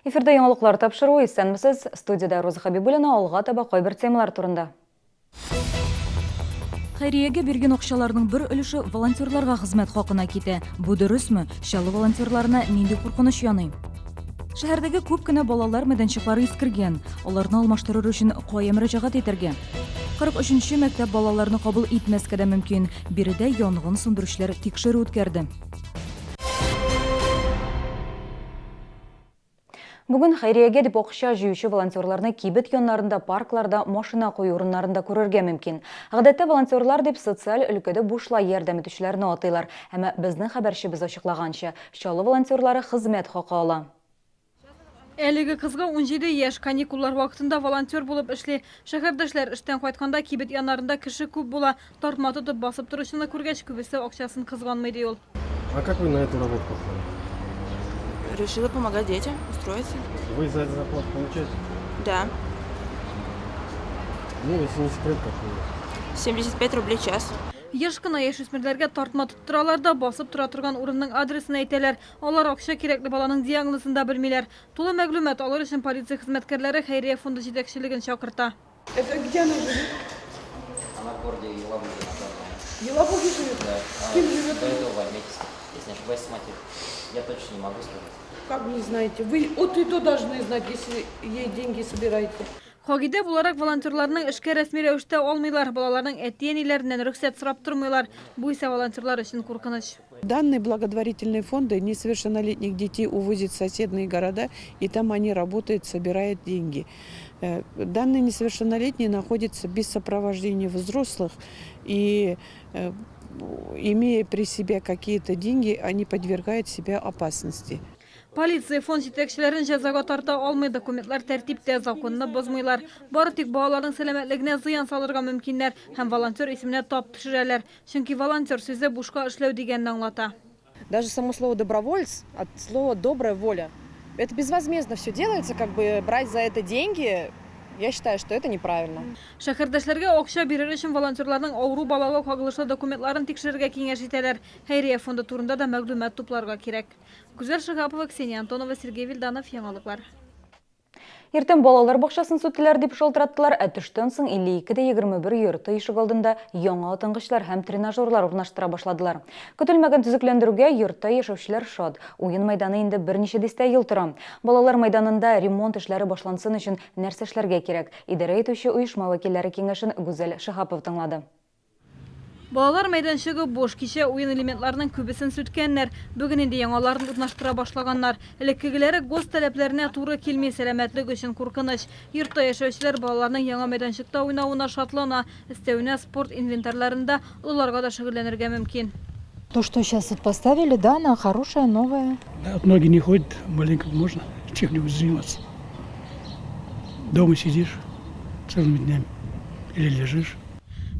Эфирда яңалыклар тапшыруы, исәнмесез. Студиядә Роза Хәбибуллина, алга таба кайбер темалар турында. Хәйриягә биргән акчаларның бер өлеше волонтерларга хезмәт хакына китә. Бу дөресме? Чаллы волонтерларына нинди куркыныч яный? Шәһәрдәге күп кенә балалар мәйданчыклары искергән. Аларны алмаштырыр өчен кая мөрәҗәгать итәргә? 43 нче мәктәп балаларны кабул итмәскә дә мөмкин. Биредә янгын сүндерүчеләр тикшерү үткәрде. Бүген хәйриягә дип акча җыючы волонтерларны кибет яннарында, паркларда, машина кую урыннарында күрергә мөмкин. Гадәттә волонтерлар дип социаль өлкәдә бушлай ярдәм итүчеләрне атыйлар. Әмма безнең хәбәрчебез ачыклаганча, Чаллы волонтерлары хезмәт хакы ала. Әлеге кызга 17 яшь, каникуллар вакытында волонтер булып эшли. Шәһәрдәшләр эштән кайтканда кибет яннарында кеше күп була. Тартма тотып басып торучыны күргәч, күбесе акчасын кызганмый, ди ул. А как вы на эту работу попали? Решила помогать детям, устроиться. Вы за это зарплату получаете? Да. Ну, если не секрет, какую? 75 рублей в час. Еш кына яшүсмерләргә тартма тоттыралар да, басып тора торган урынның адресын әйтәләр. Алар акча кирәкле баланың диагнозын да белмиләр. Тулы мәгълүмат алыр өчен полиция хезмәткәрләре хәйрия фонды җитәкчелеген чакырта. Это где она живет? Она в городе Елабуге на данный момент. В Елабуге живет? Да. С кем живет? До этого в Альметьевске, если не ошибаюсь, с матерью. Я точно не могу сказать. Как не знаете? Вы от и до должны знать, если ей деньги собираете. Кагыйдә буларак, волонтерларның эшкә рәсми рәвештә алмыйлар, балаларның әти-әниләреннән рөхсәт сорап тормыйлар. Бу исә волонтерлар өчен куркыныч. Данные благотворительные фонды несовершеннолетних детей увозят в соседние города, и там они работают, собирают деньги. Э, данные несовершеннолетние находятся без сопровождения взрослых, и э, имея при себе какие-то деньги, они подвергают себя опасности. Полиция фонд җитәкчеләрен җәзага тарта алмый, документлар тәртиптә, законны бозмыйлар. Бары тик балаларның сәламәтлегенә зыян салырга мөмкиннәр һәм волонтер исеменә тап төшерәләр. Чөнки волонтер сүзе бушка эшләү дигәнне аңлата. Даже само слово доброволец от слова добрая воля. Это безвозмездно все делается, как бы брать за это деньги, я считаю, что это неправильно. Шәһәрдәшләргә акча бирер өчен волонтерларның авыру балага кагылышлы документларын тикшерергә киңәш итәләр. Хәйрия фонды турында да мәгълүмат тупларга кирәк. Гүзәл Шиһапова, Ксения Антонова, Сергей Вильданов, Яңалыклар. Иртән балалар бакчасын сүттеләр дип шалтыраттылар, ә төштән соң 52 дә 21 йорты ишегалдында яңа атынгычлар һәм тренажерлар урнаштыра башладылар. Көтелмәгән төзекләндерүгә йортта яшәүчеләр шат. Уен мәйданы инде берничә дистә ел тора. Балалар мәйданында ремонт эшләре башлансын өчен нәрсә эшләргә кирәк? Идарә итүче оешма вәкилләре киңәшен Гүзәл Шиһапова тыңлады. Балалар мәйданчыгы буш. Кичә уен элементларының күбесен сүткәннәр. Бүген инде яңаларын урнаштыра башлаганнар. Элеккегеләре ГОСТ таләпләренә туры килми, сәламәтлек өчен куркыныч. Йортта яшәүчеләр балаларның яңа мәйданчыкта уйнавына шатлана. Өстәвенә, спорт инвентарьларында олыларга да шөгыльләнергә мөмкин. То, что сейчас вот поставили, да, она хорошая, новая. Да, вот ноги не ходят, маленько можно чем-нибудь заниматься. Дома сидишь целыми днями или лежишь.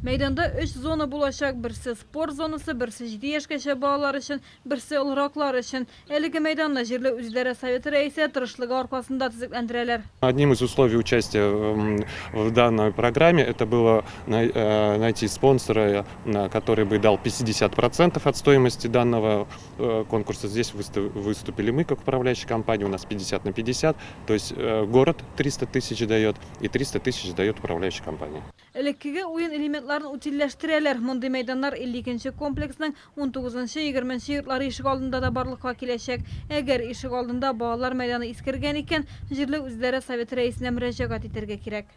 Мәйданда өч зона булачак, берсе спорт зонасы, берсе җиде яшькәчә балалар өчен, берсе олыраклар өчен. Әлеге мәйданны җирле үзидарә советы рәисе тырышлыгы аркасында төзекләндерәләр. Одним из условий участия в данной программе это было э, найти спонсора, который бы дал 50% от стоимости данного э, конкурса. Здесь выступили мы, как управляющая компания, у нас 50 на 50. То есть э, город 300 тысяч дает и 300 тысяч дает управляющая компания. Элеккеге уен элементларын утильләштерәләр. Мондый мәйданнар 52 нче комплексның 19 нчы, 20 нче йортлары ишегалдында да барлыкка киләчәк. Әгәр ишегалдында балалар мәйданы искергән икән, җирле үзидарә советы рәисенә мөрәҗәгать итәргә кирәк.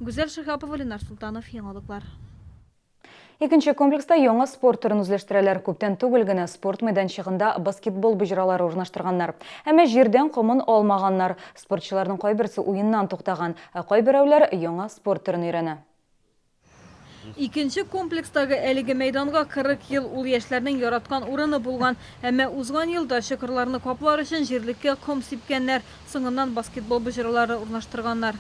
Гүзәл Шиһапова, Ленар Солтанов, Яңалыклар. Икенче комплекста яңа спорт төрен үзләштерәләр. Күптән түгел генә спорт мәйданчыгында баскетбол боҗралары урнаштырганнар. Әмма җирдән комын алмаганнар. Спортчыларның кайберсе уеннан туктаган, ә кайберәүләр яңа спорт төрен өйрәнә. Икенче комплекстагы әлеге мәйданга 40 ел, ул яшьләрнең яраткан урыны булган. Әмма узган елда чокырларны каплар өчен җирлеккә ком сипкәннәр, соңыннан баскетбол боҗралары урнаштырганнар.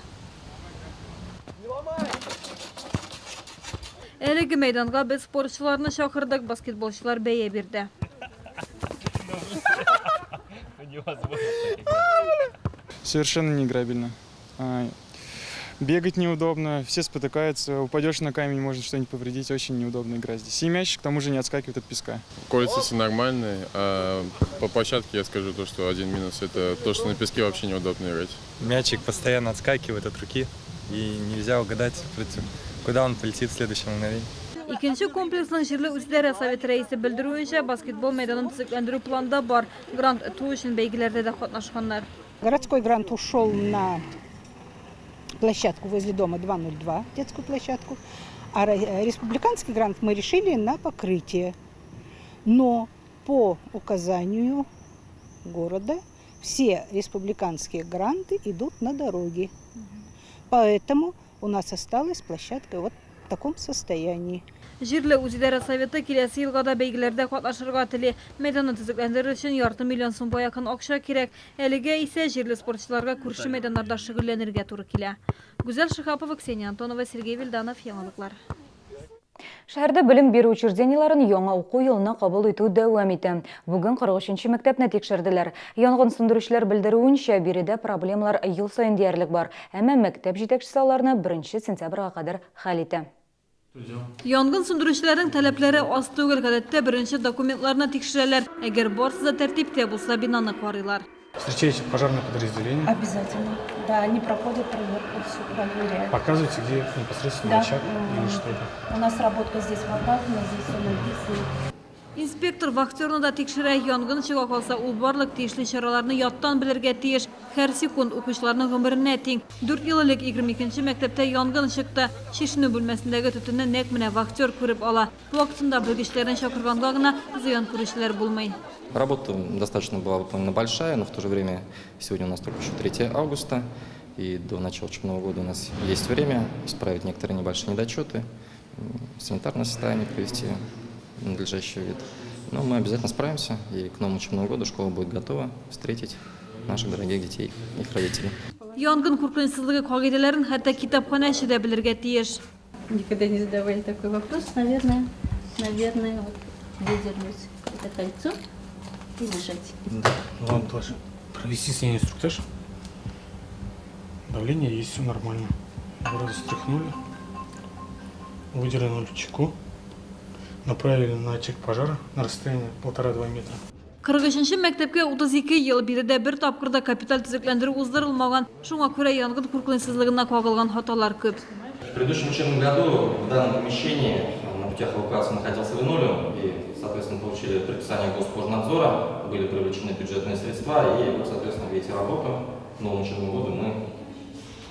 Әлеге мәйданга без спортчыларны чакырдык, баскетболчылар бәя бирде. Совершенно неиграбельно. Бегать неудобно, все спотыкаются, упадешь на камень, можно что-нибудь повредить, очень неудобно играть здесь. И мяч, к тому же, не отскакивает от песка. Кольца все нормальные, а по площадке я скажу то, что один минус – это то, что на песке вообще неудобно играть. Мячик постоянно отскакивает от руки, и нельзя угадать, против, куда он полетит в следующем мгновении. Икенче комплексның җирле үзидарә советы рәисе белдерүенчә, баскетбол мәйданын төзекләндерү планда бар. Грант оту өчен бәйгеләрдә дә катнашканнар. Городской грант ушел на площадку возле дома 202, детскую площадку, а республиканский грант мы решили на покрытие. Но по указанию города все республиканские гранты идут на дороги. Поэтому у нас осталась площадка вот в таком состоянии. Җирле үзидарә советы киләсе елга да бәйгеләрдә катнашырга тели. Мәйданны төзекләндерер өчен ярты миллион сумга якын акча кирәк. Әлегә исә җирле спортчыларга күрше мәйданнарда шөгыльләнергә туры килә. Гүзәл Шиһапова, Ксения Антонова, Сергей Вильданов, Яңалыклар. Шәһәрдә белем бирү учреждениеләрен яңа уку елына кабул итү дәвам итә. Бүген 43 нче мәктәпне тикшерделәр. Янгын сүндерүчеләр белдерүенчә, биредә проблемалар ел саен диярлек бар. Әмма мәктәп җитәкчесе аларны беренче сентябрьгә кадәр хәл итә. Янгын сүндерүчеләрнең таләпләре аз түгел. Гадәттә, беренче документларны тикшерәләр. Әгәр барысы да тәртиптә булса, бинаны карыйлар. Встречаете пожарное подразделение? Обязательно. Да, они проходят проверку, все проверяют. Показываете, где непосредственно Да. очаг или что это? У нас работка здесь показана, здесь все написано. Инспектор вахтерны да тикшерә, янгын чыга калса, ул барлык тиешле чараларны яттан белергә тиеш. Һәр секунд укучыларның гомеренә тиң. Дүрт ел элек 22 нче мәктәптә янгын чыкты. Чишенү бүлмәсендәге төтенне нәкъ менә вахтер күреп ала. Вакытында белгечләрне чакырганга гына зыян күрүчеләр булмый. Работа достаточно была выполнена большая, но в то же время сегодня у нас только еще 3 августа, и до начала учебного года у нас есть время исправить некоторые небольшие недочеты, санитарное состояние привести в надлежащий вид. Но мы обязательно справимся, и к новому учебному году школа будет готова встретить наших дорогих детей, их родителей. Янгын куркынычсызлыгы кагыйдәләрен хәтта китапханәче дә белергә тиеш. Никогда не задавали такой вопрос. Наверное, наверное, вот выдернуть это кольцо и выжать. Да. Вам тоже провести с ней инструктаж. Давление есть, все нормально. Вроде стряхнули. Выдернули чеку. Направили на очаг пожара на расстояние 1,5-2 метра. 43 нче мәктәпкә 32 ел, биредә бер тапкыр да капиталь төзекләндерү уздырылмаган. Шуңа күрә янгын куркынычсызлыгына кагылган хаталар күп. В предыдущем учебном году в данном помещении на путях эвакуации находился линолеум и, соответственно, получили предписание Госпожнадзора, были привлечены бюджетные средства и, вот, соответственно, видите работу. К новому учебному году мы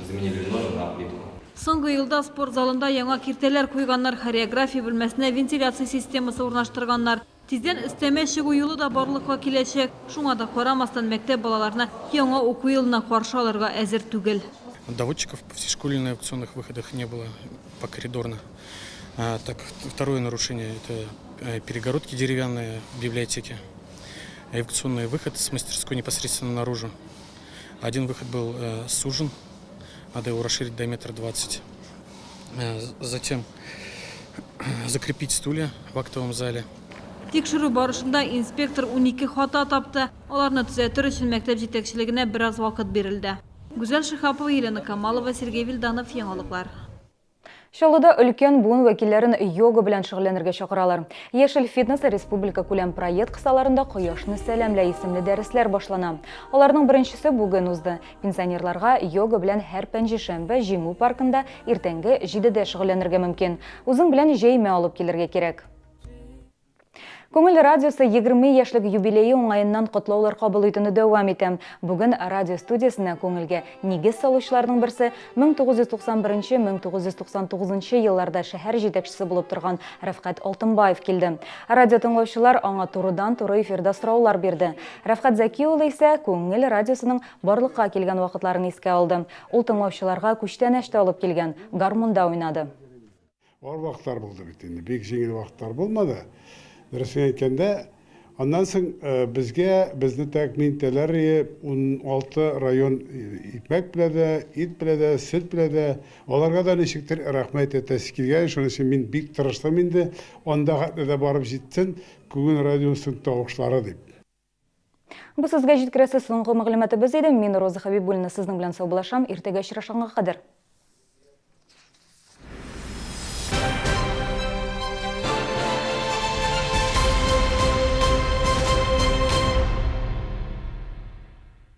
заменили линолеум на плитку. Соңгы елда спорт залында яңа киртәләр куйганнар, хореография бүлмәсенә вентиляция системасы урнаштырганнар. Тиздән өстәмә чыгу юлы да барлыкка киләчәк. Шуңа да карамастан, мәктәп балаларны яңа уку елына каршы алырга әзер түгел. Доводчиков по всей школе на эвакуационных выходах не было покоридорно. А, так, второе нарушение – это перегородки деревянные в библиотеке. Эвакуационный выход с мастерской непосредственно наружу. Один выход был сужен, надо его расширить до метра двадцать. Затем закрепить стулья в актовом зале. Тикшерү барышында инспектор 12 хата тапты. Аларны төзәтер өчен мәктәп җитәкчелегенә бераз вакыт бирелде. Гүзәл Шиһапова, Елена Камалова, Сергей Вильданов, Яңалыклар. Чаллыда өлкән буын вәкилләрен йога белән шөгыльләнергә чакыралар. Яшел фитнес республика күләм проект кысаларында Кояшны сәламлә исемле дәресләр башлана. Аларның беренчесе бүген узды. Пенсионерларга йога белән һәр пәнҗешәмбе Җиңү паркында иртәнге 7дә шөгыльләнергә мөмкин. Үзең белән җәймә алып килергә кирәк. Күңел радиосы 20 яшьлек юбилее уңаеннан котлаулар кабул итүне дәвам итә. Бүген радио студиясенә күңелгә нигез салучыларның берсе 1991-1999 елларда шәһәр җитәкчесе булып торган Рәфкать Алтынбаев килде. Радио тыңлаучылар аңа турыдан-туры эфирда сораулар бирде. Рәфкать Зәки улы исә Күңел радиосының барлыкка килгән вакытларын искә алды. Ул тыңлаучыларга күчтәнәч тә алып килгән, гармунда уйнады. Авыр вакытлар булды бит инде, бик җиңел вакытлар булмады. Дөресен әйткәндә, аннан соң безгә, безне тәэмин итәләр ие, 16 район икмәк белә дә, ит белә дә, сөт белә дә. Аларга да ничектер рәхмәт әйтәсе килгән, шуның өчен мин бик тырыштым инде, анда хәтле дә барып җитсен Күңел радиосының тавышлары дип. Бу сезгә җиткерәсе соңгы мәгълүматыбыз иде. Мин Роза Хәбибуллина сезнең белән саубуллашам. Иртәгә очрашканга кадәр.